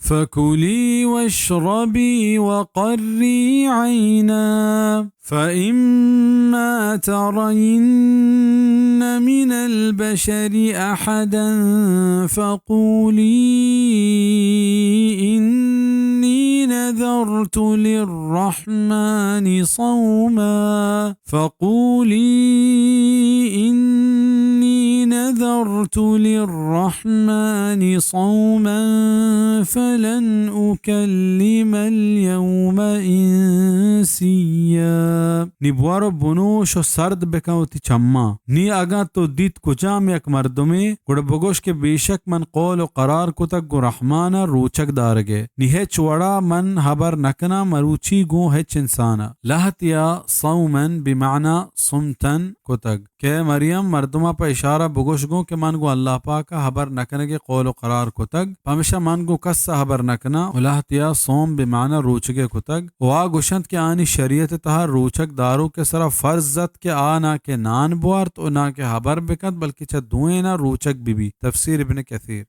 فكلي واشربي وقري عينا، فإما ترين من البشر أحدا فقولي إني نذرت للرحمن صوما، فقولي إني نذرت للرحمن صوما فلن أكلم اليوم إنسيا۔ نی بوارو بنوش و سرد بکن وتی چماں۔ نی اگاں تو دیت کجام یک مردمے، گڑا بگوش کہ بے شک من قول و قرار کتگ گوں رحمان ء روچگ دارگ ء۔ نی ہچ وڑا من ہبر نکناں مروچی گوں ہچ انسان ء۔ لہتیا صومن بمعنی صمتن کتگ۔ کہ مریم مردماں پہ اشارہ بگوش گوں کہ من گوں اللہ پاک ء ہبر نکنگ ء قول و قرار کتگ، پمیشا من گوں کس ء ہبر نکناں۔ و لہتیا صوم بمعنی روچگ ء کتگ۔ و آ گوشنت کہ آنی شریعت ء تہا روچگ داروک ء سرا فرض ات کہ آ نہ کہ نان بوارت و نہ کہ ہبر بکنت، بلکہ چہ دوئیناں روچگ بہ بیت۔ تفسیر ابن کثیر۔